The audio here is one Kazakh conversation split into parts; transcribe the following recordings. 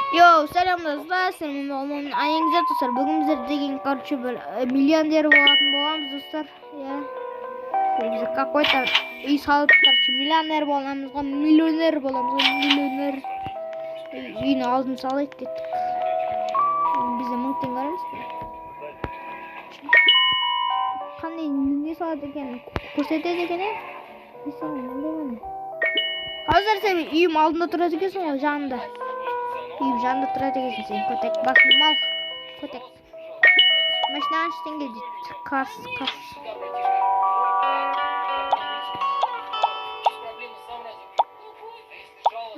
Йоу, сәлем достар, сәлем айыңыздар достар. Бүгін біздер деген, короче, бір миллионер болатын боламыз, достар. Иә. Біз какой-то үй салып, короче, миллионер боламыз ғой, миллионер боламыз ғой, миллионер. Үйін алдын салайық кеттік. Бізде 1000 теңге бар емес пе? Қандай не салады екен? Көрсетеді екен, е? Не салады, мындай ма не? Қазір сен үйім алдында тұрады екенсің ғой, жанында. Үйім жанында тұрады екенсің сен, көтек. Басым мал, көтек. Машина қанша теңге дейді? Карс, карс.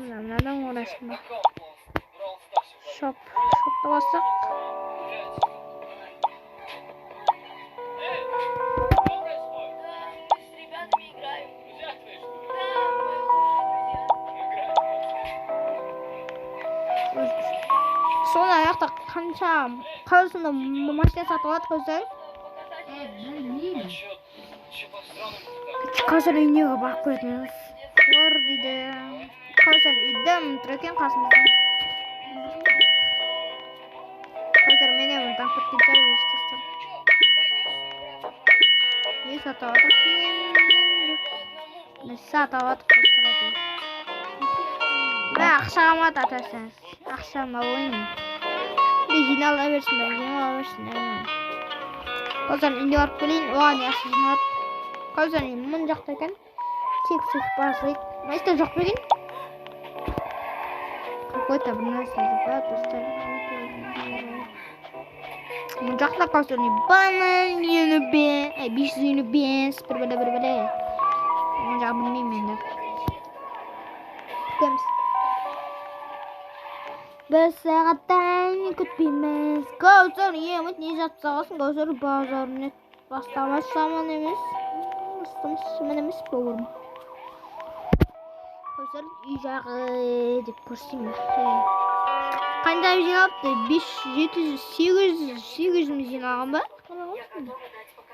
Мынадан орасың ба? Шоп, шопты бассақ. Соны аяқта қанша қалай сонда машина сатып алады көздер? Білмеймін. Қазір үйіне барып көретін Флор дейді. Қазір үйде тұр екен қасымызда. Қазір менен танып кеткен шығар достар. Не сатып жатыр екен? Не сатып жатыр достар әйтеуір. Мә, ақша қалмады атасыз. Ақшам алайын. Жинала берсін, жинала берсін. Қазір үйіне барып келейін, оған ақша жиналады. Қазір мына жақта екен. Тек сөйтіп басайық. Машина жоқ па екен? Какой-то бір нәрсе бар, достар. Мына жақта қазір не банан, 55, 555, бір бәле, бір бәле. Мына жағы білмеймін енді. Күтеміз. Бір сағаттан күтпейміз. Кәусар, еміт не жатса қалсын, Кәусар базарына бастамас жаман емес. Бастамас жаман емес бауырым. Кәусар үй жағы деп көрсетейін бе? Қанша жиналыпты? 5, 700, 800, 800 мың жиналған ба?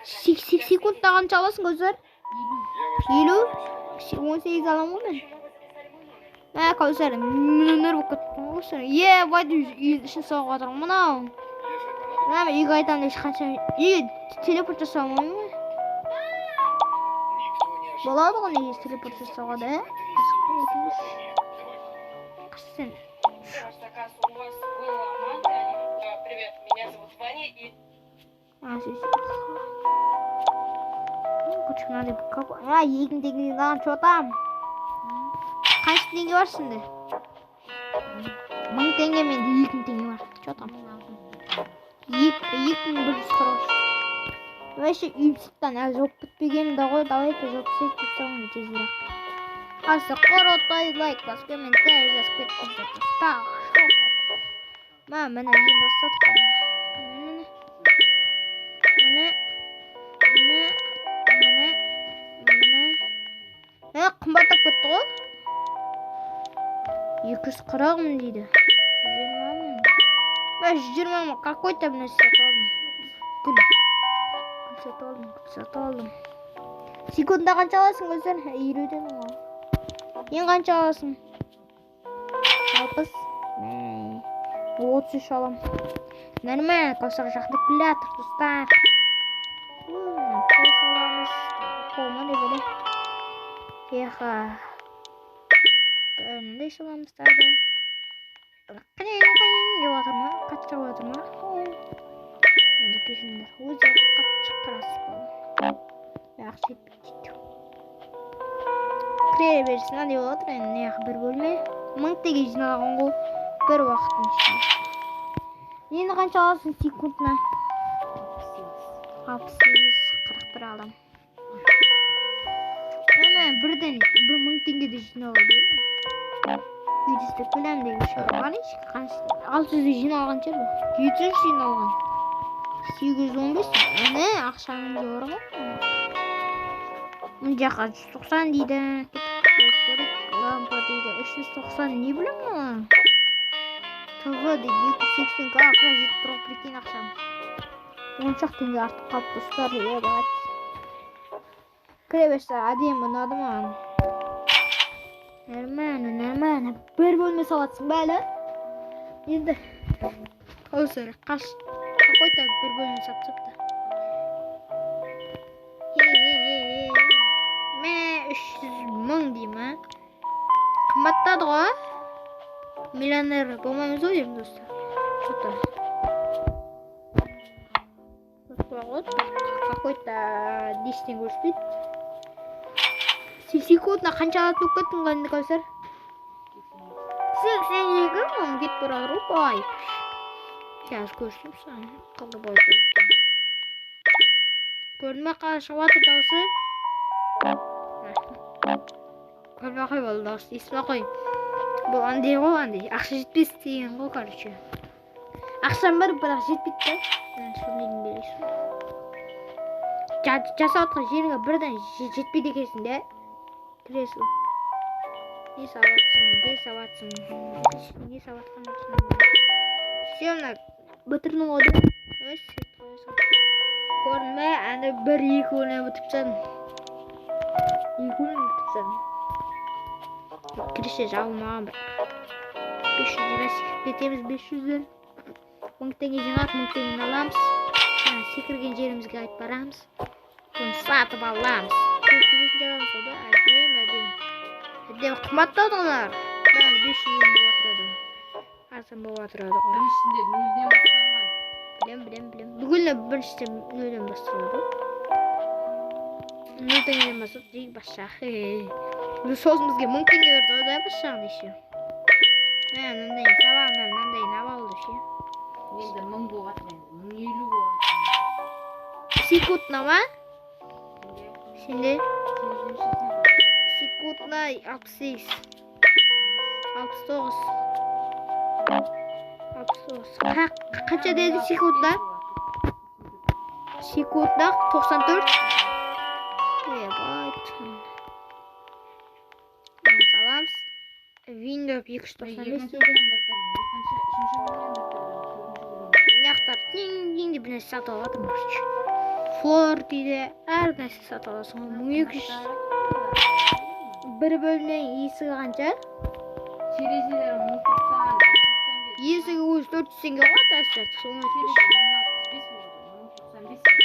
Секундта қанша аласың, Кәусар? 50? 18 аламын ғой мен. Мә, Кәусар, миллионер болып кеттің ғой сен. Е, байды үй ішін соғып жатыр мынау. Мә, мен үйге айтамын деп қанша үйге телепорт жасай алмаймын ғой. Болады ғой негізі телепорт жасауға да, ә? Қашан? Привет, меня зовут Ваня и... А, здесь. Короче, мынандай какой... А, 2000 теңге маған что там? Қанша теңге бар сенде? 1000 теңге, менде 2000 теңге бар. Что там? 2143. Вообще үйім сырттан әлі жауып бітпеген да ғой. Давайте жауып тастайық тезірек. Асы крутой лайк басып, комментарий жазып кетіңіздер, достар. Мә, міне енді бастадық. Міне. Міне. Міне. Міне. Міне. Қымбаттап кетті ғой. 240 мың дейді. 120 мың. Мә, 120 мың какой-то бір нәрсе сатып алдым. Гүл. Гүл сатып алдым, гүл сатып алдым. Секундта қанша аласың, Гүлсар? 50-ден ғой. Ең қанша аласың? 60. Мә, 33 алам. Нормально, Кәусар жақындап келе жатыр, достар. Қол саламыз. Қолма деп еле. Еха. Мындай саламыз тағы. Қиын қиын деп жатыр ма? Қатты шығып жатыр ма? Онда кешіріңдер. Өздері қатты шығып қарасыз болды. Ақша жетпей кетті. Кіре берсін, мынандай болып жатыр енді. Мына бір бөлме. 1000 теңге жиналған ғой бір уақыттың ішінде. Енді қанша аласың секундына? 68, 41 алам. Міне бірден 1000 теңге де жиналады. Үйді істеп келемін деген шығар. Қарайыншы, қанша? 600 жиналған шығар бұл. 700 жиналған. 815. Міне ақшаның жоры ғой. Мына жаққа 190 дейді. Кеттік, лампа дейді. 390 не білемін мына? ТВ дейді. 280 ақша жетіп тұр ғой, прикинь ақшам. 10 шақты теңге артып қалыпты, достар. Ебать. Кіре берсе әдемі ұнады маған. Нормально, нормально. Бір бөлме салатсың ба әлі? Енді Кәусар қаш какой-то бір бөлме сатып. Мә, 300 мың дей ма? Қымбаттады ғой. Миллионер болмаймыз ғой деймін, достар. Что-то. Какой-то ештеңе көрсетпейді. Секундына қанша алатын болып кеттің ғой енді, Кәусар? 82 мың кетіп бара жатыр ғой. Ай. Сейчас көрсетемін саған. Қалай болып кеткен. Көрдің бе, қалай шығып жатыр дауысы? Көрмей қой, бұл дауысты естімей қой. Бұл андай ғой, андай. Ақша жетпес деген ғой, короче. Ақшам бар, бірақ жетпейді да. Сондайдың белгісі. Жасап жатқан жеріңе бірден жетпейді екенсің де. Кіресің. Не салатсың, не салатсың, не салатқан жоқсың. Все, мына бітірдің ғой да. Өз көрдің бе, әні бір екі өлең бітіп тастадым. Екі өлең бітіп тастадым. Кіріше жабылмаған бірақ. 500 жиырма секіріп кетеміз 500-ден. 1000 теңге жинап, 1000 теңгені аламыз. Жаңа секірген жерімізге қайтып барамыз. Оны сатып аламыз. Төбесін жабамыз ғой да, әдемі, әдемі. Әдемі қымбаттады олар. Бәрі 500-ден болып отырады. Арзан болып отырады ғой. Біріншісінде нөлден басталған. Білем, білем, білем. Бүгін біріншіден нөлден басталады. 0 теңгеден бастап, жей бас жақ. Сосын бізге 1000 теңге берді ғой да, бас жағын еще. Мә, мынандай сабақ, мынандай алды ше. Енді 1000 болып жатыр енді. 1050 болып жатыр. Секундына ма? Сенде? Сенде? Сен Секундына 68. 69. 69. Қанша деді секундына? Секундына 94. Ебать. Саламыз. Windows 295 дейді. Мына жақта тең деп бір нәрсе сатып алып жатырмын, короче. Флор дейді, әр нәрсе сатып аласың ғой. 1200. Бір бөлменің есігі қанша? Терезелері 1090, 1095. Есігі өзі 400 теңге ғой, тастар. Соны Терезе өтпеші. 1065 болды, 1095.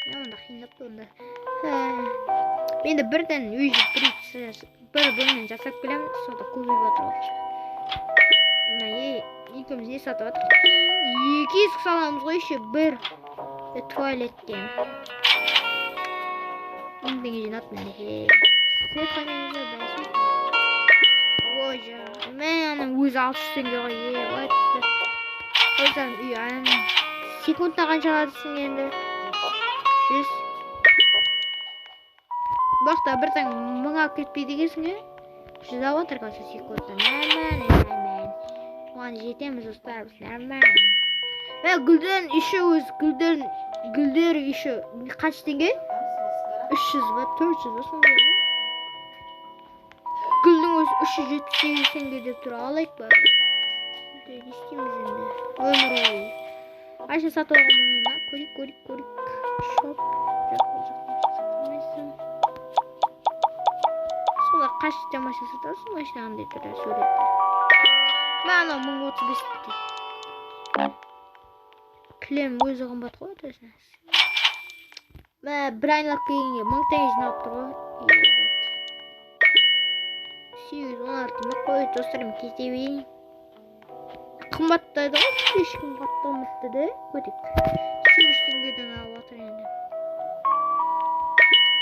Я онда қиындап тұр онда. Мен де бірден үй бір бөлмені жасап келемін, сонда көбейіп жатыр ғой. Мына екеуміз не сатып жатырмыз? Екі есік саламыз ғой еще бір туалетке. 1000 теңге жинады менде. Свет қанша? Ой, мә, аның өзі 600 теңге ғой, ебать. Қойсаң үй, аның секундта қанша аласың енді? 100. Бұл жақта бір таң мың алып кетпейді екенсің, е? 100 алып отыр қазір секундта. Нормально, нормально. Оған жетеміз, достар, біз нормально. Мә, гүлдерін еще өз гүлдерін, гүлдері еще қанша теңге? 300 ба, 400 ба, сондай ғой. Гүлдің өзі 378 теңге деп тұр, алайық ба? Не істейміз енді? Өмір бойы. Айша сатып алуға болмай ма? Көрейік, көрейік, көрейік. Шоп. Жоқ, ол жақтан сата алмайсың. Солар қанша машина сатасың, машина қандай түрі суретті. Мә, анау 1035 дейді. Кілем өзі қымбат қой, точно. Мә, бір айналып келгенге 1000 теңге жиналып тұр ғой. Ебать. 816 ма қой, достарым, кете берейін. Қымбаттайды ғой, ешкім қатты ұмытты да. Көрейік. 800 теңгеден алып отыр енді.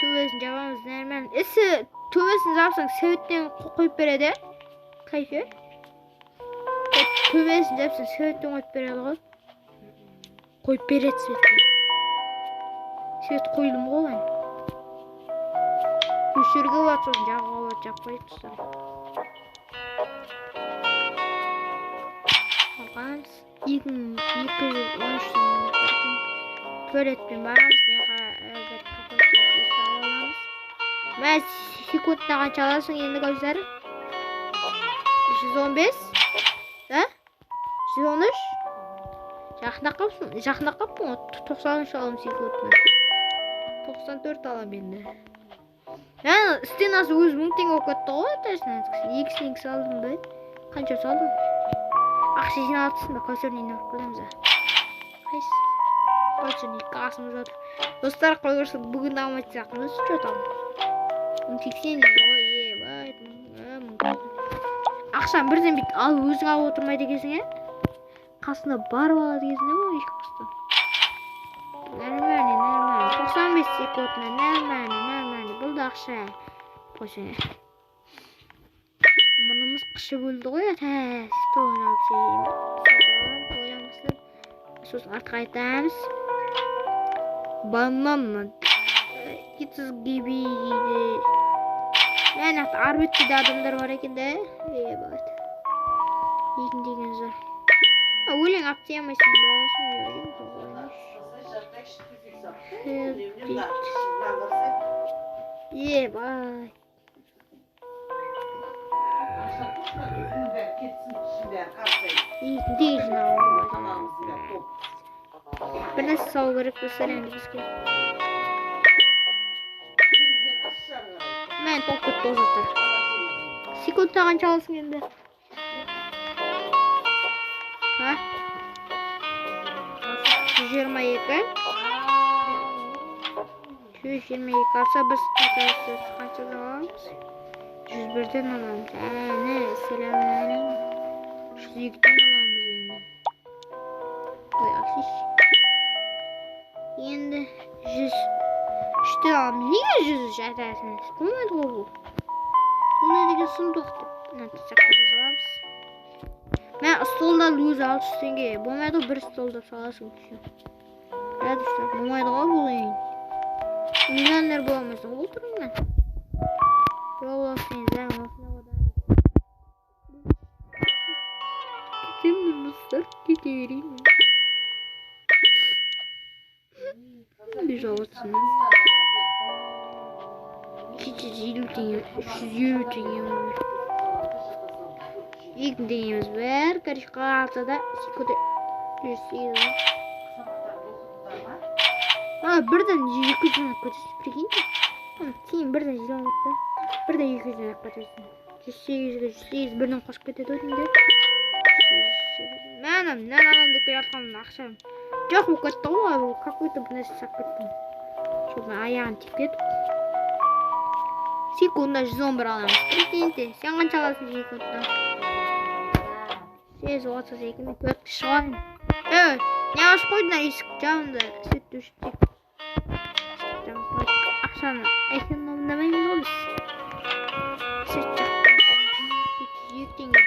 Төбесін жабамыз нормально. Ісі төбесін жапсаң себеттен қойып береді. Қайсы? Төбесін жапсаң себеттен қойып береді ғой. Қойып береді светтен. Свет қойылым ғой оған. Өшіруге болады, сосын жағуға болады, жап қояйық, достар. Алғанбыз. 2213 теңге. Туалетпен барамыз. Неға бір какой-то салып аламыз. Мә, секундына қанша аласың енді, Кәусар? 115? А? 113? Жақындап қалыпсың, жақындап қалыппын ғой. 93 аламын секундына. 94 аламын енді. Ә, стенасы өзі 1000 теңге болып кетті ғой, точно. Екі стенка салдым ба? Қанша салдым? Ақша Ақша жиналып ба, Кәусардың үйіне барып келеміз. Қайсы? Кәусардың үйі қасымызда отыр. Достар, қой көрсін, бүгін алмайтын сияқтымыз. Че там? 1080 дейді ғой, ебать, мың. Ақшаны бірден бүйтіп алып өзің алып отырмайды екенсің, ә? Қасына барып алады екенсің ғой, екі қыстан. Нормально, нормально. 95 секундына, нормально, нормально. Бұл да ақша. Қойсаң. Мұрнымыз қышып өлді ғой, тәс. Тоғыз алып сен. Сосын артқа айтамыз. Банан 30 gibi дейді. Мә, ар бетте де адамдар бар екен де. Ебать. Екі деген зор. Өлең алып тие алмайсың ба? Ебать. Екі деген бір нәрсе салу керек достар енді бізге. Мен толып кетті ол заттар. Секундта қанша аласың енді? А? 122. 122 алса біз қаншадан аламыз? 101-ден аламыз. Әне, сәлем. 102-ден аламыз енді. Ой, ақшиш. Енді 103-тен аламыз. Неге 103 айтасың? Болмайды ғой бұл. Бұл не деген сұмдық деп. Мына саққа саламыз. Мә, столдан өзі 600 теңге. Болмайды ғой, бір столда саласың. Иә, достар, болмайды ғой бұл енді. Миллионер бола алмайсың ғой тұрыңнан. Roblox заң осында. Кетемін достар, кете берейін. Бежалатсың. 250 теңге, 350 теңге. 2 теңгеміз бар. Короче, қалса да секунда 108. А, бірден 200 жинап кетесің, прикиньте. Кейін бірден жиналып кетті. Бірден 200 жинап кетесің. 108-ге 108 бірден қосып кетеді ғой деймін. Мә, мынаны аламын деп келе жатқанмын, ақшам жоқ болып кетті ғой, бұл какой-то бір нәрсе сап кеттім. Сол аяғын тиіп кетіп. Секундта 111 аламыз. Прикиньте, сен қанша аласың секундта? 832 төрт шығайын. Ей, не ашып қойдың есік жағында свет өшіп тек. Ақшаны экономдамаймыз ғой біз. Свет жақты. 702 теңге.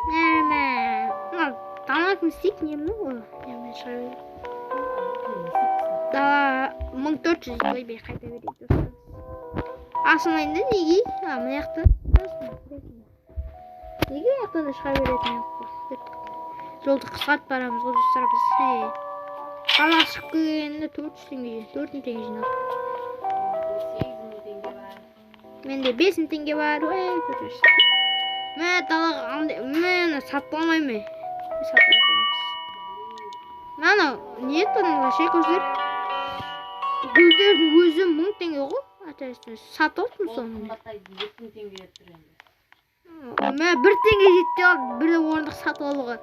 Нормально. Мына тамақ не істейді, не мынау ғой. Мен шыға берейін. Да, 1400 ойбай қайта берейік достар. Ашылмайды да неге? А, мына жақта. Неге мына жақтан да шыға беретін еді? Жолды қысқартып барамыз ғой достар біз. Далаға шығып келгенде 400 теңге, 4000 теңге жинадық. 8000 теңге бар. Менде 5000 теңге бар. Ой, көтерші. Мә, далаға мені сатып алмаймын мен. Сатып аламыз. Мынау не тұр ше көздер? Гүлдердің өзі 1000 теңге ғой. Атасына сатып алдым соны. Қымбаттайды, 7000 теңге тұр енді. Мә, 1 теңге жетпей қалды, бір орындық сатып алуға.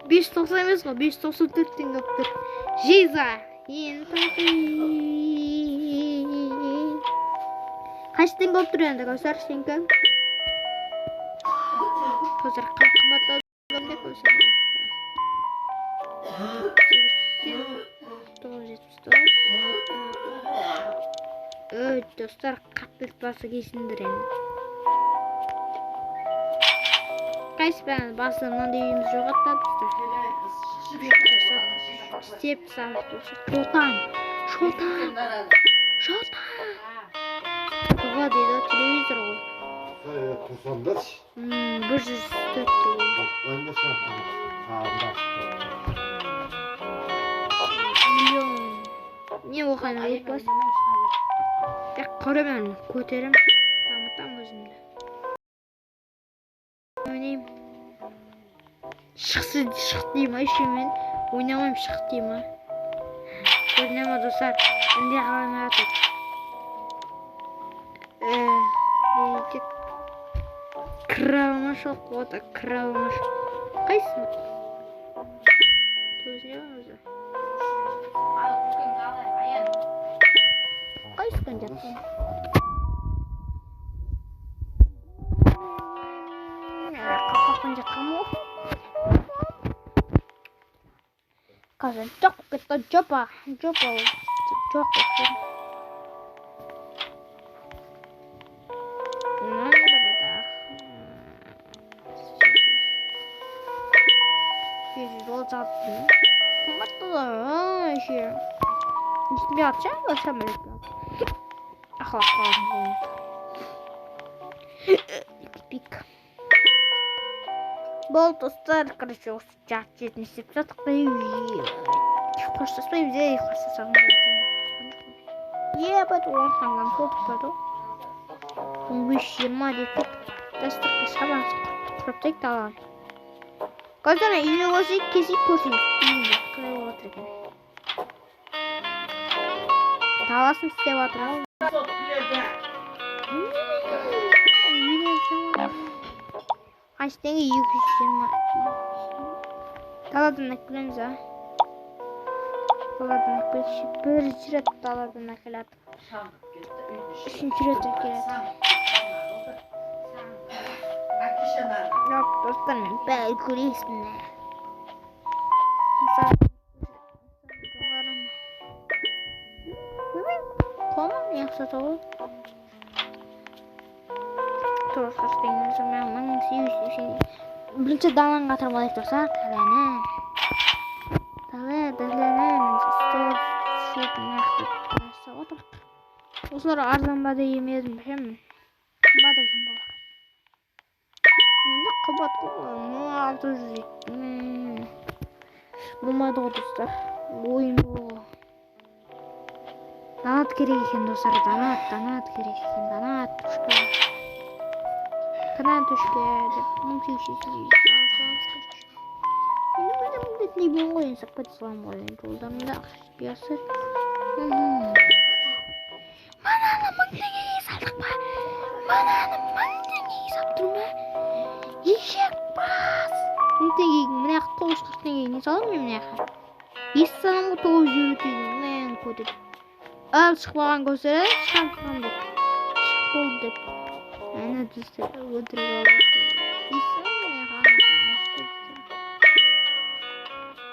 590 емес қой, 594 теңге болып тұр. Жиза. Енді қанша теңге болып тұр енді, Кәусар, сенікі? Кәусар қымбаттады деп Кәусар. 979. Өй, достар, қаттылық басы кесіндір енді. Қайсы бәрін басы мынандай үйіміз жоқ аттады достар. Істеп тастадық достар. Шолтан, шолтан, шолтан. Бұға дейді, телевизор ғой. 104 теңге. Миллион. Не оған өтпес. Тек көремін, көтерем, дамытам өзімді. Ойнаймын. Шықсы, шық деймін, еще мен ойнамаймын, шық деймін. Көріне ма достар? Інде қаламай жатыр. Кіре алмаш оқуға, кіре алмаш. Қайсысы? Өзіне өзі. Ал үлкен қалай, Аян? Қайсы күн жаттың? Қалпақпен жатқан ғой. Қазір жоқ кетті, жопа, жопа, жоқ кетті. Қымбат еще. Жетпей жатса, Ақылап қалдым. Пик. Болды, достар, короче, осы жарты жетіні істеп тастадық та, қоштаспаймыз, ей, қоштасамыз. Ебать, он таңнан көп болды. 15-20 деп кеттік. Дәстүрге шамасы құрып тастайық даланы. Қазір үйіне көрсек, кесіп көрсек, үйінде қалай болып жатыр екен. Даласын істеп жатыр ау. Қанша теңге? 220. Даладан әкелеміз, а? Даладан әкелші. Бірінші рет даладан әкеледі. Үшінші рет әкеледі. Жоқ, достар, мен бәрі көресің. Қома, не ұқсата ғой. Бірінші даланы қатырып алайық, достар. Даланы. Даланы. Стол, нақты жасап отырық. Осылар арзан ба деп емедім, білемін. Қымбат екен бұлар. Енді қымбат қой. 1600. Болмады ғой, достар. Ойын ғой. Донат керек екен, достар. Донат, донат керек екен. Донат, тушка. Канал түшке деп 1800 саламыз, короче. Енді біздің міндет не ғой, енді сап кете саламын ғой енді жолдарында ақша жетпей жатса. Мынаны 1000 теңгеге салдық па? Мынаны 1000 теңгеге салып тұр ма? Ешек бас! 1000 теңгеге мына жаққа 940 теңгеге не саламын мен мына жаққа? Есі саламын ғой 950 теңге. Мына көтеріп. Ал шықпаған көрсетеді, шығам шығам деп. Шығып болды деп. Әне достар, өтірік алды.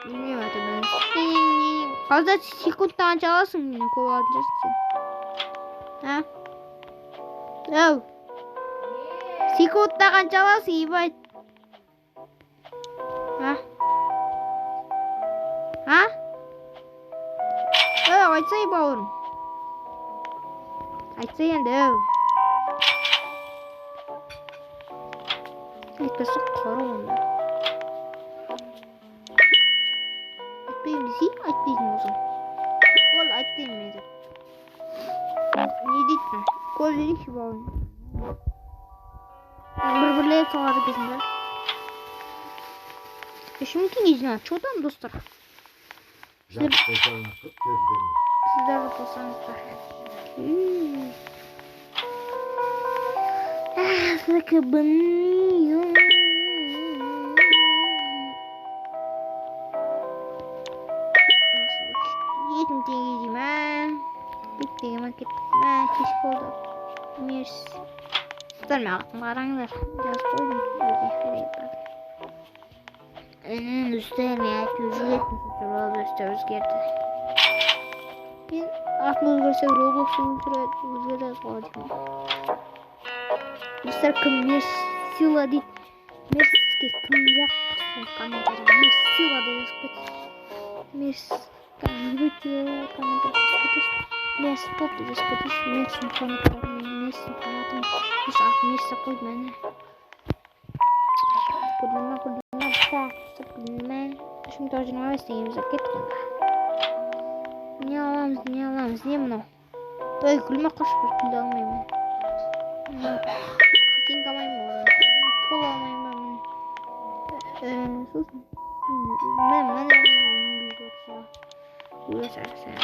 Не жатыр? Қазір секундта қанша аласың? Мен көп алатын шығарсың сен. А? Әу. Секундта қанша аласың, ебать? А? А? Әу, айтсай, бауырым. Айтсай енді, әу. Айтпаса құры онда. Айтпаймын десей, айтпайтын болсаң. Ол айтпаймын мен деп. Не дейді? Көп жейікші, бауырым. Бір-бірлеп соғады екенсің да. 3000 теңге жинады. Че там, достар? Сіздер қосаңыздар. 7000 теңге деймін. 5 теңге ма кеттік. Мә, кеш болды. Мерс. Достар, мен артыма қараңдар. Жазып қойдым. Достар, мен айтып өзгерттім. Роблокста өзгерді. Мен артым өзгерсе, Роблокс өзгереді ғой деймін. Достар, кім Мерсила дейді? Мерске кім жақ? Комментарий Мерсила деп жазып кетсін. Мерс өте комментарий жазып кетесіз. Мерс топ деп жазып кетесіз. Мерстің фанаты, Мерстің фанатымын. Осы атын Мерс деп қойдым әне. Көрдім ма, көрдім ма? Так, көрдім ма? 3925 теңгеміз кеттік онда. Не аламыз, не аламыз, не мынау? Ой, күлме, қош, бір күлді алмаймын. Картинка алмаймын одан. Пол алмаймын мен. Сосын мен міне 130-ға.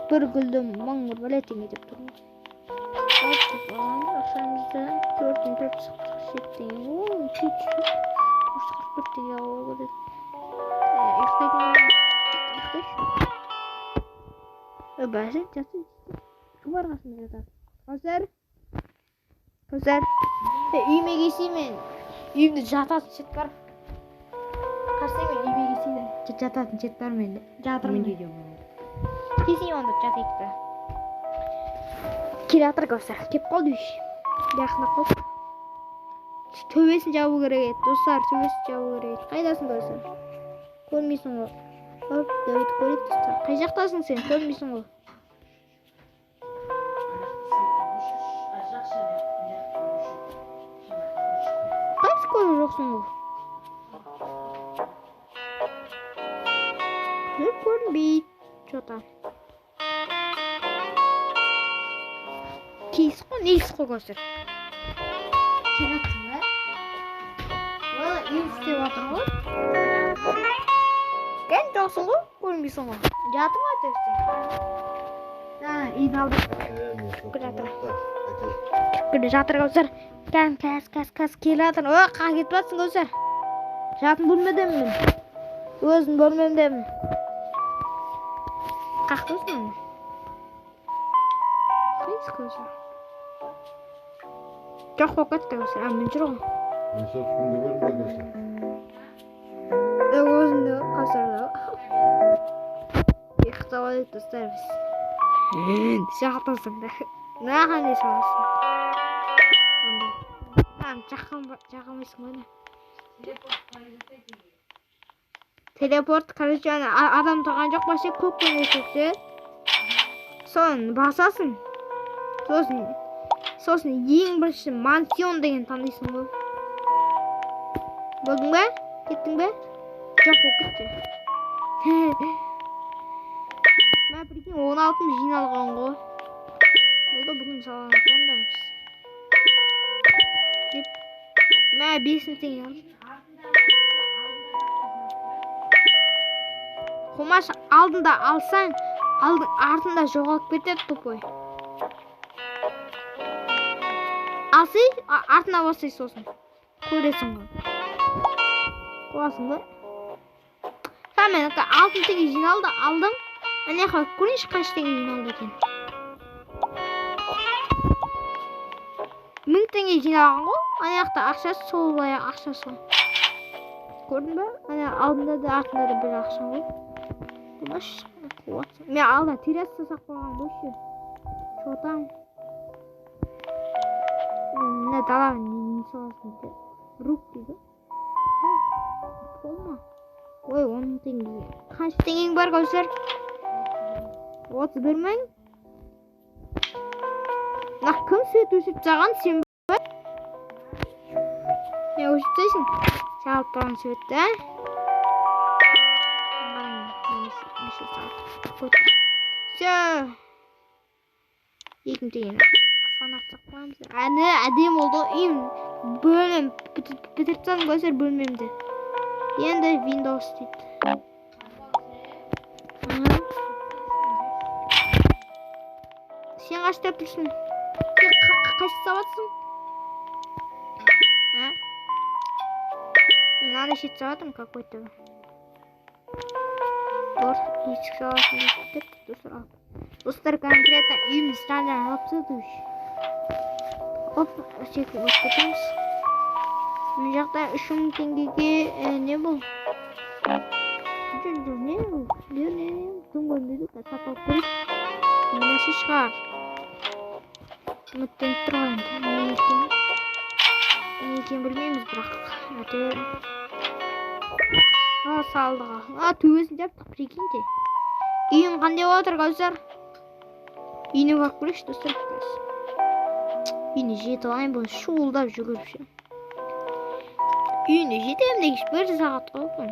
Бір гүлді 1000 бір теңге деп тұрмын. Алып аламыз ақшамызды 4447 теңге. О, 44 теңге алуға болады. Ұйықтайтын ұйықтайшы. Бәсе, жатсын. Кім бар қасында жатады? Кәусар? Кәусар? Үйіме келсей мен. Үйімде жататын шет бар. Қарасай мен үйіме келсей де. Жататын шет бар менде. Жатырмын. Келсей онда жатайық та. Келе жатыр Кәусар. Кеп қалды үй. Жақындап қалды. Төбесін жабу керек еді, достар, төбесін жабу керек еді. Қайдасың, Кәусар? Көрмейсің ғой. Оп, өтіп көрейік, достар. Қай жақтасың сен? Көрмейсің ғой. Қайсы көріп жоқсың ғой? Көріп көрінбейді. Чё-то. Кейс қой, нейс қой, Кәусар? Келатсың ба? Ол үй істеп жатыр ғой. Кән жоқсың ғой, көрінбейсің ғой. Жатыр ғой әйтеуір. Үйдің алдында кіріп жатыр. Кіріп жатыр Кәусар. Кән, кәс, кәс, кәс келе жатыр. Ой, қай кетіп жатсың, Кәусар? Жатын бөлмедемін мен. Өзім бөлмемдемін. Қақтысың оны? Қайсы Кәусар? Жоқ болып кетті Кәусар. А, мен жүр ғой. Мен сол күнде көрдім Кәусар. Өзімді Кәусарды. Ұйықтап алайық, достар, біз. Жатасың да. Мына не саласың? Жақынбайсың ғой не? Телепорт, короче, ана адам тұрған жоқ, вообще көк көңіл. Соны басасың. Сосын ең бірінші мансион деген таңдайсың ғой. Болдың ба? Кеттің бе? Жоқ болып кетті. Мә, прикинь, 16 мың жиналған ғой. Болды, бүгін салған сонда біз. Деп, мә, 5 мың теңге алдым. Қумаш, алдында алсаң, артында жоғалып кетеді, тупой. Алсай, артына басай сосын. Көресің ғой. Қуасың ба? Та мен 6 мың теңге жиналды, алдым. Ана жаққа көрейінші қанша теңге жиналды екен. 1000 теңге жиналған ғой. Ана жақта ақшасы, сол баяғы ақшасы ғой. Көрдің бе? Ана алдында да артында да бір ақша ғой. Қумаш, қуатсың. Мен алда терраса жасап қойған ғой ше. Чотам. Мына далаға не саласың дейді? Рук дейді. Болма. Ой, 10 мың теңге. Қанша теңгең бар, Кәусар? 31 мың. Мына кім свет өшіріп тастаған, сен бе? Не өшіріп тастайсың? Жағып тұрған светті, ә? Все. 2 мың теңгені фонарь қоямыз. Әне, әдемі болды. Үйім бөлмем бітіріп тастадым, Кәусар, бөлмемді. Енді Windows дейді. Сен қашта тұрсың? Сен қайсы сабатсың? А? Мынаны шет сабатым какой-то. Дор, есік саласың деп достар алып. Достар, конкретно үйіміз жан-жағын алып тастады уже. Оп, секіріп өтіп кетеміз. Мына жақта 3 мың теңгеге не бұл? Не бұл? Не, не, не? Дым көрінбейді, сатып алып көрейік. Мына шығар. Үміттеніп тұрған енді. Не екен? Не екенін білмейміз, бірақ. Әйтеуір. А, салдық. А, төбесін жаптық, прикиньте. Үйің қандай болып жатыр, Кәусар? Үйіне барып көрейікші, достар. Үйіне жетіп алайын, бұл шуылдап жүгіріп ше. Үйіне жетемін дегенше бір сағат қой бұл.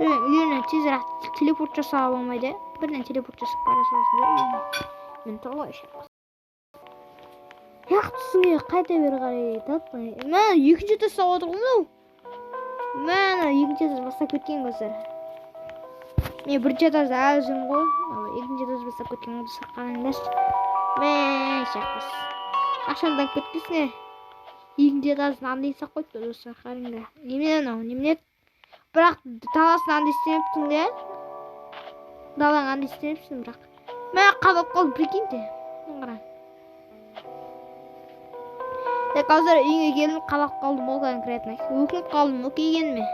Бірден үйіне тезірек телепорт жасауға болмайды. Бірден телепорт жасап бара саласың да үйіне. Мен тоғай ше. Яқ түсіңе қайта бері қарай айтады. Мә, екінші этаж салып отыр ғой мынау. Мә, екінші этаж бастап кеткен Кәусар. Мен бірінші этажда әлі жүрмін ғой. Екінші этаж бастап кеткен ғой, достар, қараңдаршы. Мә, шақпас. Қашандан кеткенсің, е? Екінші этажын андай жасап қойыпты достар, қараңдар. Немене анау, немене? Бірақ даласын андай істемепсің де. Далаң андай істемепсің бірақ. Мә, қабып қалдым, прикиньте. Қара. Так, қазір үйге келдім, қабақ қалдым ғой конкретно. Өкініп қалдым ғой келгеніме.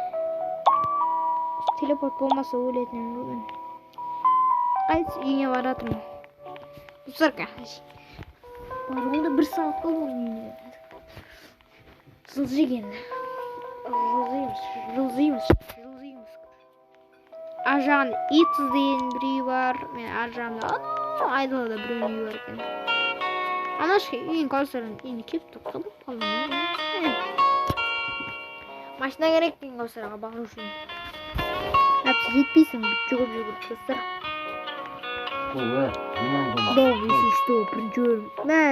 Телепорт болмаса өлетін едім ғой мен. Қайтыс үйіңе баратырмын. Достар, баруымда 1 сағат қалды оның үйіне. Жылжиық енді. Жылжимыз, жылжимыз, жылжимыз. Ар жағында Итз деген бір үй бар. Мен ар жағында анау айдалада біреудің үйі бар екен. Ана үйін қазір үйіне келіп тұр, қабып қалдым. Машина керек екен қазірға бару үшін. Әпсі жетпейсің, жүгіріп жүгіріп достар. Дом, если что, бірінші бөлім. Мә.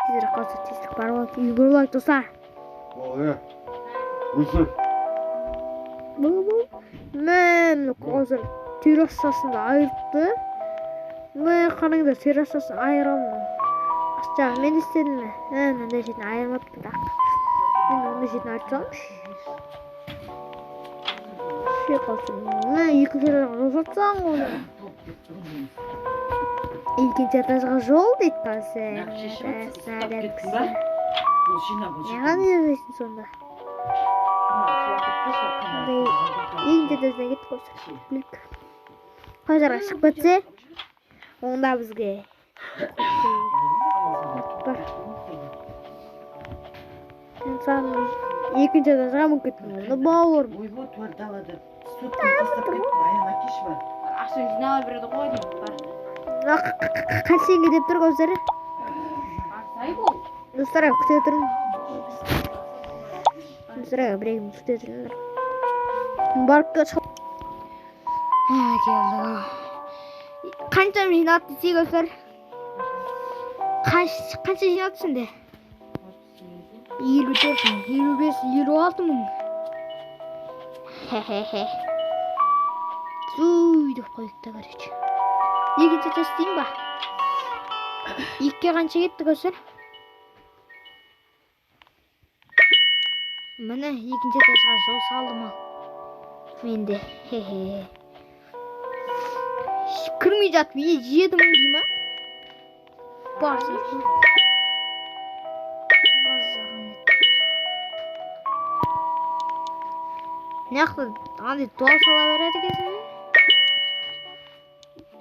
Тезірек қалса, тезірек барып алайық, үйге көріп алайық достар. Мә, мына қазір террасасын да айырыпты. Мә, қараңдар, террасасын айырамын. Астағы мен істедім ме? Мынандай жерін айырмапты бірақ. Мен ондай жерін айырып саламын. Қалсын. Мә, екінші этажға жол жатсаң оны. Екінші этажға жол дейді қазір. Неған жасайсың сонда? Екінші этаждан кеттік қой. Білік. Қазір шығып кетсе, онда бізге бар. Мен саған екінші этажға мініп кеттім. Онда бауырым. Ойбой, туар далада. Сотканы тастап кеттім, аян әкеші бар. Ақша жинала береді ғой деймін, бар. Қанша теңге деп тұр көздері? Арсай бол. Достар, күте тұрын. Достар, бір екі минут күте тұрыңдар. Барып келді. Қанша жинады десек, достар? Қанша жинады сенде? 54 мың, 55, 56 мың. Хе-хе-хе. Зуй деп қойдық та, короче. Екінші этаж істейін ба? Екіге қанша кетті, достар? Міне, екінші этажға жол салдым ал. Мен де, хе-хе. Кірмей жатып, 7 мың дей ма? Барса. Мына андай дуал сала береді екенсің.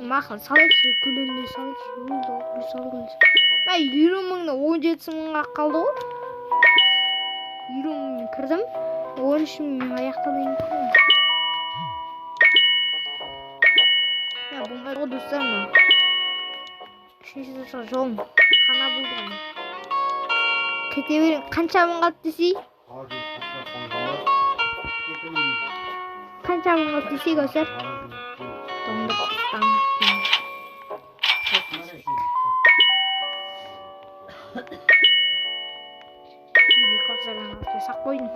Мақұл, салайықшы, гүлін салайықшы, гүл сал, гүл сал. Мә, 50 мыңнан 17 мыңға қалды ғой. 50 мыңмен кірдім, 13 мыңмен аяқталайын. Мә, болмайды ғой достар, мынау. Үшінші этажға жолым қана болды ғой. Кете берейін. Қанша мың қалды десей? Қанша мың қалды десей, достар? Жасақ қойдым.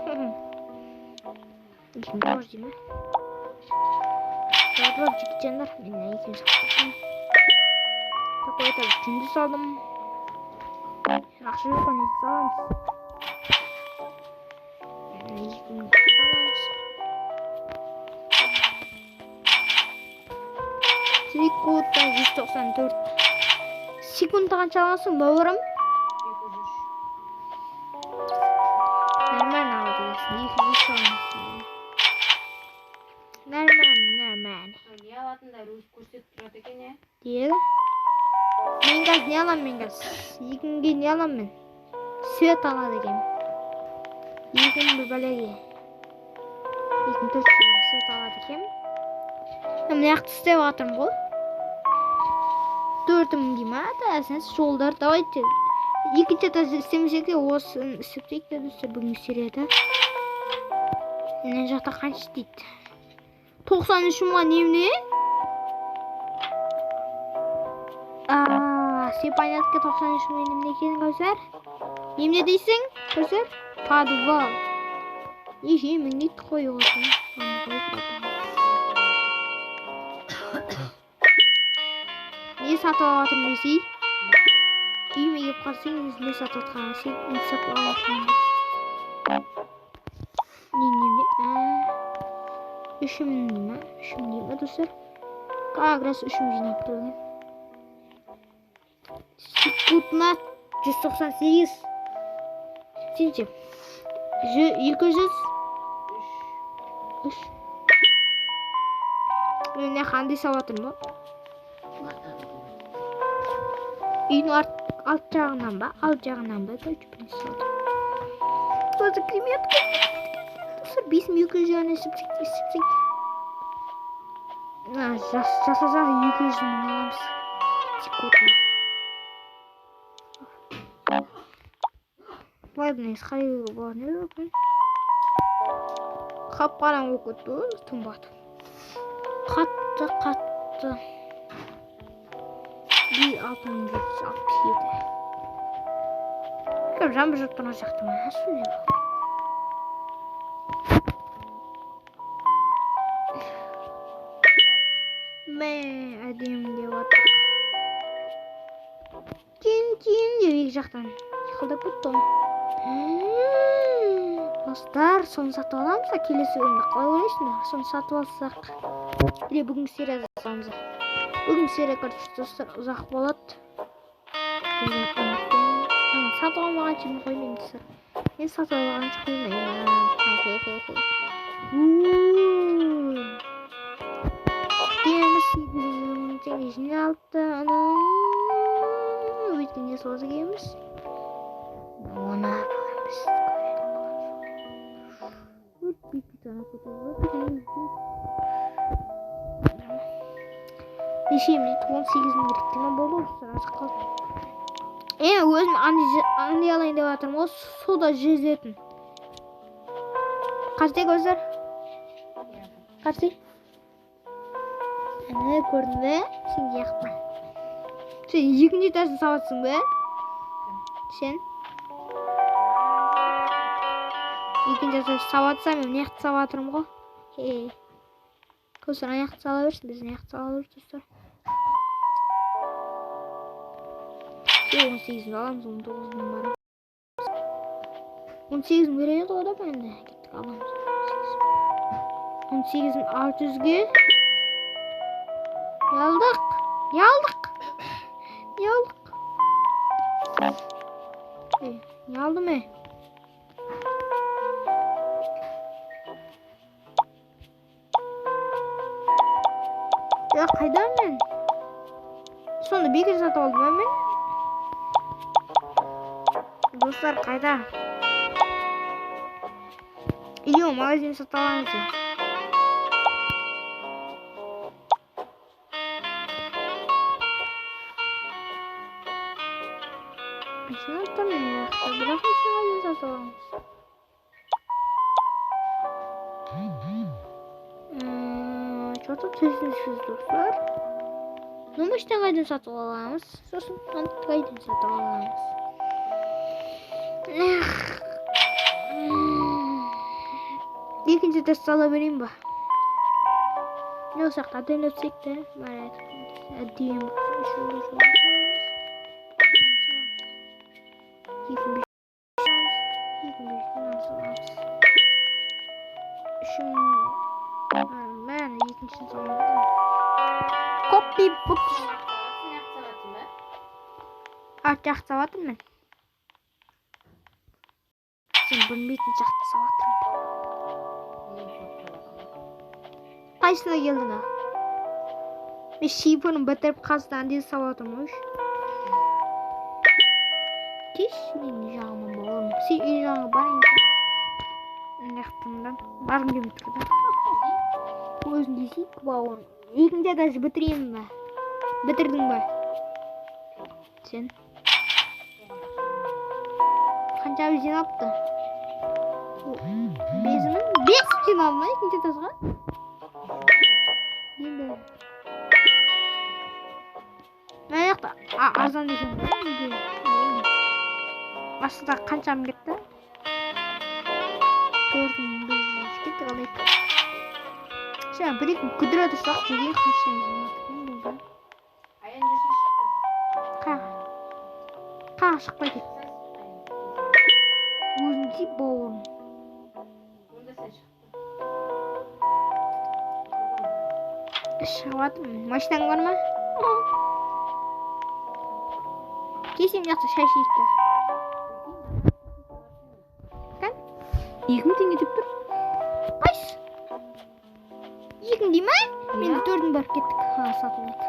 2009 деймін. Жартылап жігітжандар, мен екеуін сақ қойдым. Такой-то жүнді салдым. Ақша жоқ қой, не саламыз? Екеуін саламыз. Секундта 194. Секундта қанша аласың, бауырым? 203. Нормально алды дейсің, 203 аласың. Нормально, нормально. Не алатындар өз көрсетіп тұрады екен, е? Дейді. Мен қазір не аламын, мен қазір? 2000-ге не аламын мен? Свет алады екенмін. 2000 бір бәлеге. 2400 свет алады екенмін. Мына жақты істеп жатырмын ғой. 4000 дей ма? Әсінс жолдар. Давайте. Екінші этаж істемесек те осыны істеп тастайық та достар, бүгінгі серияда. Мына жақта қанша дейді? 93 мыңға немене? Все понятно, 93 мың немене екенін көзер? Немене дейсің, көзер? Подвал. Неше мың дейді қойып отырмын. Не сатып алып жатырмын десей? Үйіме келіп қалсаң, не сатып жатқанын, сен не сатып алып жатқанын. Не не? 3000 дей ма? 3000 дей ма, достар? Как раз 3000 жинап тұр екен. Секундына 198. Сен ше? 203. Мен мына қандай салып жатырмын ба? Үйдің алт жағынан ба? Алт жағынан ба? Короче, бірінші салып. Тоже креветка. Достар, 5200 ғана есептесек. Жасасақ 200 мың аламыз. Секундына. Былай бұны қарай беруге болады, не мүмкін? Қап-қараңғы болып кетті ғой, түн батып. Қатты, қатты. 6767. Кім жаңбыр жауып тұрған сияқты ма? Сондай болды. Мә, әдемі деп жатыр. Тин, тин деп екі жақтан қылдап кетті ғой. Достар, соны сатып аламыз ба келесі бөлімде? Қалай ойлайсыңдар? Соны сатып алсақ. Или бүгінгі серияда саламыз. Бүгінгі серия, короче, достар, ұзақ болады. Деген үміттемін. Сатып алмағанша мен қоймаймын, достар. Мен сатып алмағанша қоймаймын. Күтеміз, 800 мың теңге жиналыпты. Өйткені солай келеміз. Оны біз нешем дейді? 18 мың керек ма болды достар, аз қалды. Өзім андай алайын деп жатырмын ғой, суда жүзетін. Қарсы көздер. Қарсы. Әне көрдің бе? Сен жақта. Сен екінші этажын салатсың ба? Сен? Екінші этаж салатсам, мен мына жақты салып жатырмын ғой. Көздер ана жақты сала берсін, біз мына жақты сала береміз, достар. 18 мың аламыз, 19 мың бар. 18 мың береді ғой да енді. Кеттік, аламыз. 18 мың 600-ге. Не алдық? Не алдық? Не алдық? Не алдым, е? Я қайда мен? Сонда бекер сатып алдым ба мен? Достар, қайда? Идем, магазин сатып аламыз. Машина тұр мына жақта, бірақ машина сатып аламыз. Что-то түсініксіз, достар. Ну, машина қайдан сатып аламыз? Сосын қайдан сатып аламыз? Екінші этаж сала берейін ба? Не болсақ та әдемі өтсек те, әдемі. 2 5 саламыз. Копи букс. Арт жақты салатырмын мен. Сен білмейтін жақты салатырмын. Қайсына келдің а? Мен шипырын бітіріп қасынан дейін салатырмын ғой. Кеш менің жағыма бауырым. Сен үй жағыңа барайын. Мына жақтан барғым келмей тұр да. Өзің десейік бауырым. Екінші этаж бітірейін ба? Бітірдің ба? Сен? Қанша жиналыпты? 5 мың? 5 жиналды ма екінші этажға? Енді. Мына жақта арзан екен ғой. Астында қанша мың кетті? 4500 кетті қалай? Жаңа бір екі күдіре тұрсақ жерге қанша жиналды екен болды. Аян жүрсе шықты. Қаяққа? Тағы шықпай кет. Өзің тиіп бауырым. Онда сен шықпа. Шығып жатырмын. Машинаң бар ма? Кесем жақта шай ішейік та. Кән? 2000 теңге деп тұр. Қайсы? 2000 дей ма? Менде 4000 бар, кеттік. Ха, сатып алайық.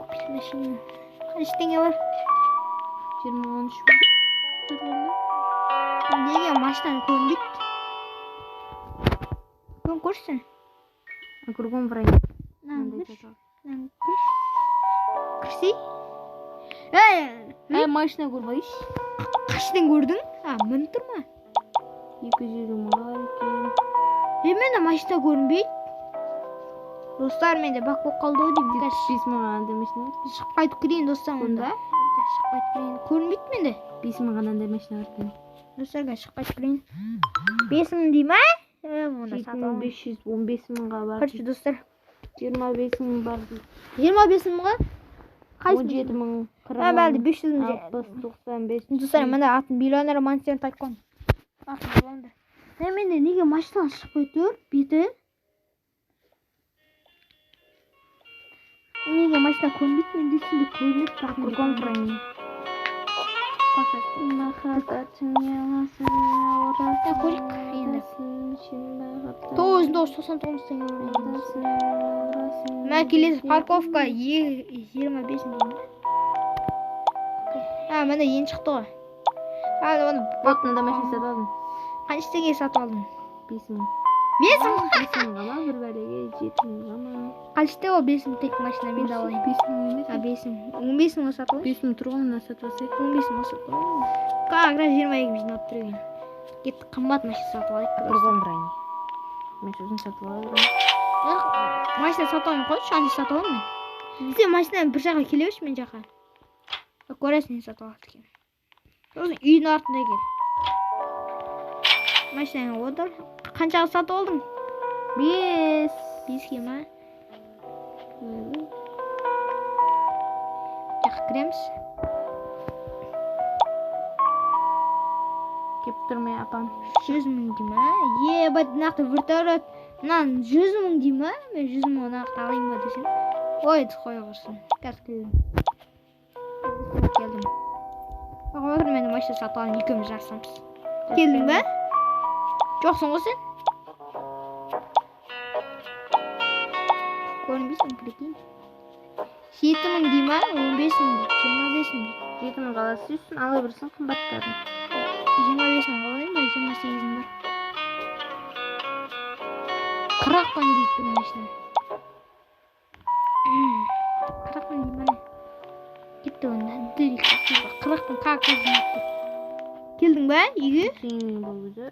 Купить машину. Қанша теңге бар? 23 мың. Неге машинаны көрінбейді? Кім көрсін? Кругом в районе. Мынаны кірші. Мынаны кірші. Кірсей. Эй, Ай, машина көрмейші. Қашан көрдің? А, мініп тұр ма? 250 мыңға бар екен. Е, менде машина көрінбейді. Достар, менде бак болып қалды ау деймін. Қазір 5 мыңға қандай машина бар? шығып қайтып келейін, достар, онда. Шығып қайтып келейін. Көрінбейді менде. 5 мыңға қандай машина бар екен? Достар, қазір шығып қайтып келейін. 5000 дей ма? Онда сатып аламын. 7515 мыңға бар. Короче, достар, 25 мың бар дейді. 25 мыңға? Қайсы? 17 мың. Ха, бәлді 500 мың. 60, 95. Достар, міне атын миллионер Монстр Тайкон. Атын миллионер. Е, менде неге машина шықпай тұр? Беті. Неге машина көрінбейді? Менде сенде көрінеді, бірақ менде Кругом в районе. Та көрейік енді. 9999 теңге бар. Мә, келесі парковка 25 мың теңге. А, міне енді шықты ғой. А, оны Вот, мында машина сатып алдым. қанша теңге сатып алдың? 5 мың. 5 мың? 5 мыңға ма, бір бәлеге 7 мыңға ма? Қанша теңге ол 5 мың тек машина мен де алайын. 5 мың емес. А, 5 мың. 15 мыңға сатып алайын. 5 мың тұр ғой, мына сатып алсай. 15 мыңға сатып алайын. Как раз 22 жинап тұр екен. Кеттік, қымбат машина сатып алайық. Кругом в районе. Мен сосын сатып аламын. Машина сатып алмай қойшы, ана сатып аламын мен. Сен машинаны бір жаққа келе берші, мен жаққа. Көресің, не сатып алады екен. Сосын үйдің артында кел. Машинаны отыр. Қаншаға сатып алдың? 5. 5-ке ма? Жаққа кіреміз. Кеп тұр ме апам? 100 мың дей ма? Ебать, нақты вертолет. Мынаны 100 мың дей ма? Мен 100 мың нақты алайын ба десем. Ой, қоя құрсын. Қазір келдім. Келдім. Отыр, мен машина сатып алайын, екеуміз жарысамыз. Келдің бе? Жоқсың ғой сен? Көрінбейсің, прикинь. 7 мың дей ма? 15 мың дейді, 25 мың дейді. 7 мың қаласы үстін ала берсін қымбаттарын. 25 мың алайын ба? 28 мың бар. 40 мың дейді бір машина. 40 мың дейді ма? Кетті онда. 40 мың как раз жинап тұр. Келдің бе үйге? Сен болды.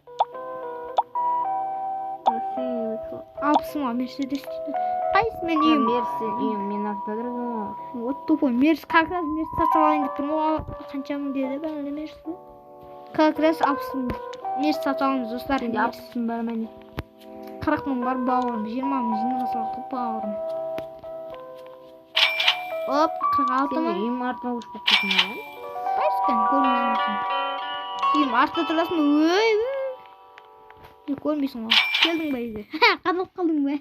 60 мыңға Мерседес дейді. Қайсы мен үйім? Мерс үйім, мен артында тұрмын ғой. Вот тупой Мерс, как раз Мерс сатып алайын деп тұрмын ғой. Қанша мың деді бәрі Мерс? Как раз 60 мың. Мерс сатып аламыз, достар. Сенде 60 мың бар ма не? 40 мың бар, бауырым. 20 мың жинап салдық, бауырым. Оп, 46 Сен мың. үйім артына көшіп кеткенсің ғой. Қайсы екен, көрмейсің. Үйім артында тұрасың ба? Өй, өй. Көрмейсің ғой. Келдің бе үйге? Қадалып қалдың ба?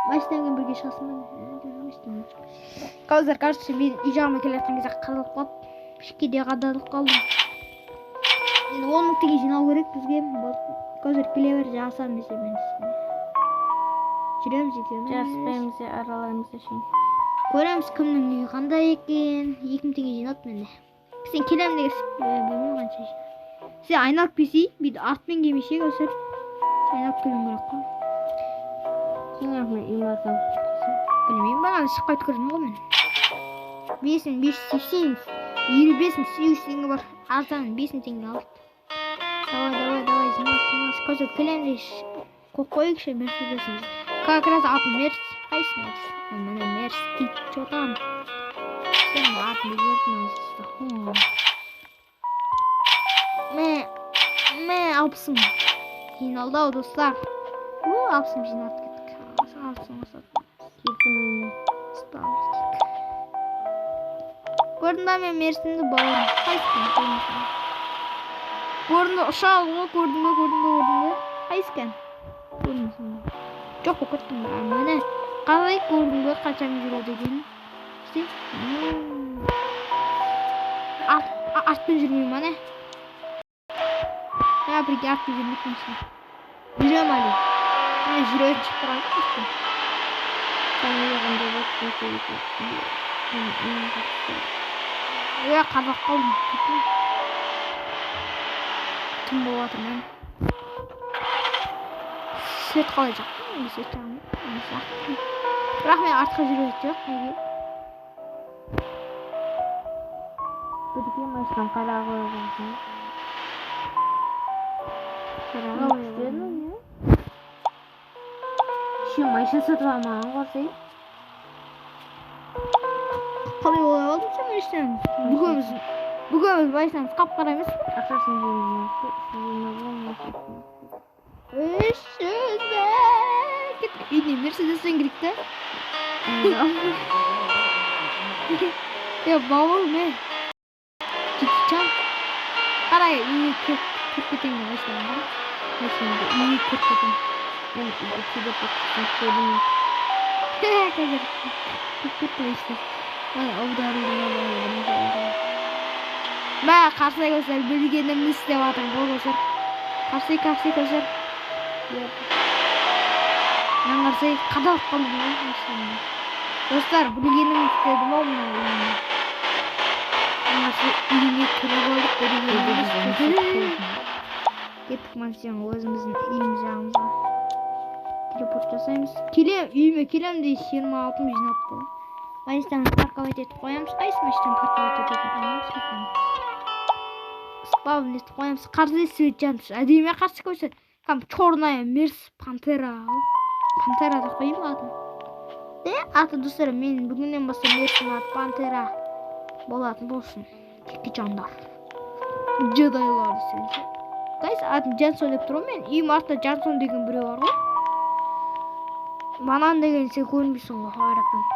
Машинамен бірге шығасың ба? Қазір, короче, мен үй жағыма келе жатқан кезде қадалып қалып, ішке де қадалып қалдым. Енді 10 мың теңге жинау керек бізге. Қазір келе бер, жарысамыз мен. Жүреміз екеуміз. Жарыспаймыз, аралаймыз шын. Көреміз кімнің үйі қандай екен. 2 мың теңге жинады менде. Сен келемін деген білмеймін қанша жинады. Сен айналып келсей, бүйтіп артымен келмесе, көсір. Сен айналып келуің керек қой. Сен артымен үйім артына көшіп кеткенсің. Білмеймін, бағана шығып қайтып кірдім ғой мен. 5580, 55800 теңге бар. Арзан 5000 теңге алды. Давай, давай, давай, жинас, жинас. Қазір келемін де қойып қояйықшы Мерседесімізді. Как раз аты Мерс. Қайсы Мерс? Міне Мерс дейді, чё там? Сен атын өзгертіп. Мә, мә, 60 мың. Жиналды ау, достар. О, 60 мың жиналып кеттік. 60 мың сатып. Кеттім үйіне. Спам етейік. Көрдің ба мен мерсімді, бауырым? Қайсы екен? Көрдің ба, ұшады ғой, көрдің ба, көрдің ба, көрдің ба? Қайсы екен? Көрмейсің ба? Жоқ болып кеттім ба? Міне, қалай көрдің ба, қаншамен жүреді екенін? Істе. Артпен жүрмеймін ма, не? Я прикинь, артпен жүрмейтін. Жүремін әлі. Міне, жүретін шығып тұрған жоқ артпен. Қандай болады? Е, қазақ қалдым. Түн болып жатыр мен. Свет қалай жақтың? Мен свет жағамын. Бірақ мен артқа жүретін жоқ. Неге? Бірге машинаны қара қойғансың. Қара. Еще машина сатып алмаған ғой. Қалай олай алдың сен машинаны? Бүгін машинамыз қап-қара емес пе? Ақшасын жемей. 300 кеттік. Үйіне Мерседеспен кірейік та. Е, бауырым, е. Чан. Қара, үйге кіріп кетемін мен машинамда. Машинамда үйге кіріп кетемін. Мен телепорт көрдім. Қазір кіріп кетті машина. Мына аударылды ма. Мә, қарсы көзер, білгенімді істеп жатырмын ғой, көзер. Қарсы, қарсы көзер. Мен қарсы қадалып қалдым ғой машинамда. Достар, білгенімді істедім ау мына үйіне. Мен қарсы үйіне кіріп алдық, білгенімді істедім. Кеттік машинаға, өзіміздің үйіміз жағымызға. Телепорт жасаймыз. Келем, үйіме келем де 26 мың жинапты. Машинаны парковать етіп қоямыз. Қайсы машинаны парковать ететін? Спавн етіп қоямыз. Қарсы свет жанып. Әдемі қарсы көрсе. Там черная мерс пантера. Пантера деп қояйын ба атын? Де, аты, достар, мен бүгіннен бастап мерстің аты Пантера болатын болсын. Текті жандар. Джедайлар десеңші. Қайсы атын Джансон деп тұр ғой мен. Үйім артында Джансон деген біреу бар ғой. Банан деген сен көрінбейсің ғой қарапайым.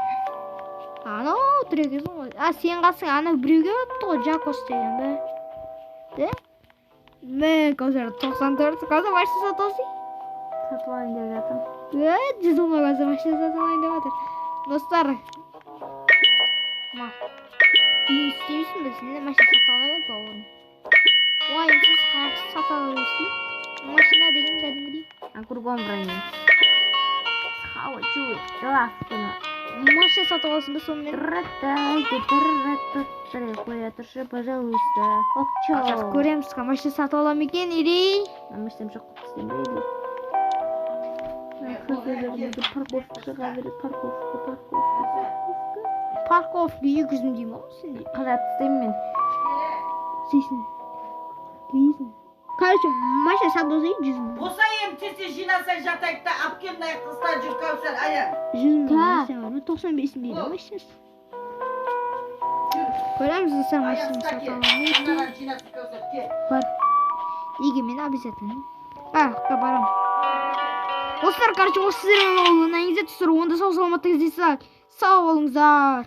Анау тұр екенсің ғой. А, сен қалсаң, анау біреуге барыпты ғой, Жакос деген бе? Де? Мен қазір 94 қазір машина сатып алсай. Сатып алайын деп жатырмын. Е, 100 мыңға қазір машина сатып алайын деп жатыр. Достар. Ма. Үй істемейсің бе? Сен де машина сатып ала бер, бауырым. Уайымсыз, қайғысыз сатып ала берсей. Машина деген кәдімгідей. А кругом броня. Схавачу лавканы. Машина сатып аласың ба сонымен? Қоя тұршы, пожалуйста. Сейчас көреміз, машина сатып ала ма екен или Машинам жоқ қылып тастайын ба или? Парковка шыға береді, парковка, парковка, парковка. Парковка 200 мың деймін ғой сенде. Қалай тастаймын мен? Істейсің. Дейсің. Короче, машина сатып алсай 100 мың. Болса енді тез тез жинасай, жатайық та, алып кел мына қыста жүр, Кәусар, Аян. 100 мың Та. машина бар ма? 95 мың дейді машинасы. Көреміз, достар, Аян, машина ұста сатып кел. ала ма екен. Мынаған жинасын, Кәусар, кел. Бар. Неге мен обязательно? А, барамын. Достар, короче, осы сіздермен болған. Достар, онда сау саламатта кездесіп, сау болыңыздар.